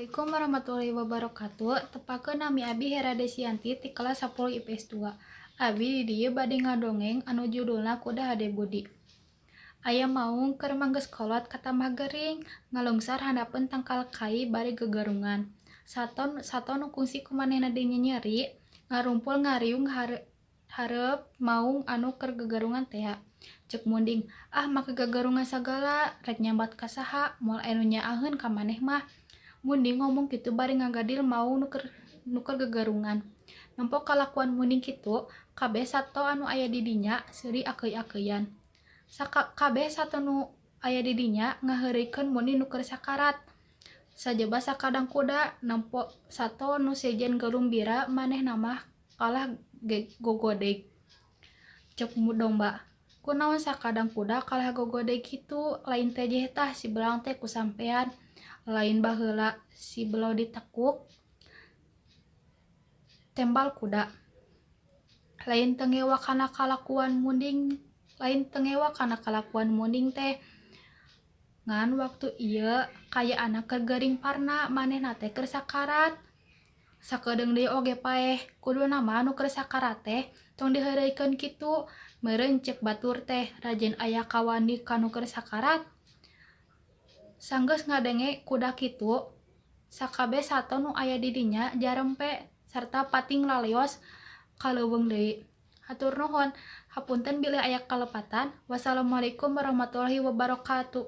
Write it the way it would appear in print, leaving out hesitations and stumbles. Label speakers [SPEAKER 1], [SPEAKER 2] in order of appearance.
[SPEAKER 1] Assalamualaikum warahmatullahi wabarakatuh. Tepangkeun, nami abi Hera Desianti ti kelas 10 IPS 2. Abi di dieu bade ngadongeng anu judulna Kuda Hade Budi. Aya maung keur manggeus kolot katambah gering, ngalungsar handapeun tangkal kai bari gegerungan. Sato sato nu kungsi ku manehna dinyenyeri ngarumpul ngariung hareup maung anu keur gegerungan tea. Ceuk munding, "Ah, make gegerungan sagala, rek nyambat ka saha, moal aya nu nyaaheun ka maneh mah." Munding ngomong kitu bari ngagadil maung nu keur gegerungan. Nempo kalakuan munding kitu, kabeh sato anu aya di dinya seuri akeuy-akeuyan. Kabeh sato nu aya di dinya ngaheureuykeun munding nu keur sakarat. Sajaba sakadang kuda nempo sato nu sejen garumbira, manehna mah kalah gogodeg. Ceuk domba, "Kunaon sakadang kuda kalah gogodeg kitu? Lain tejeh tah si belang teh ku sampean? Lain baheula si belo ditekuk tembal kuda." Lain teu ngewa kana kalakuan munding, lain teu ngewa kana kalakuan munding teh, ngan waktu ieu kayaanna keur gering parna, manehna teh keur sakarat. Sakedeung deui oge paeh. Kuduna mah nu keur sakarat teh tong diheureuykeun kitu. Meureun ceuk batur teh rajin aya kawani ka nu keur sakarat. Sanggeus ngadenge kuda kitu, sakabeh sato nu aya di dinya jarempe sarta pating laleos ka leuweung deui. Hatur nuhun, hapunten bilih aya kalepatan. Wassalamualaikum warahmatullahi wabarakatuh.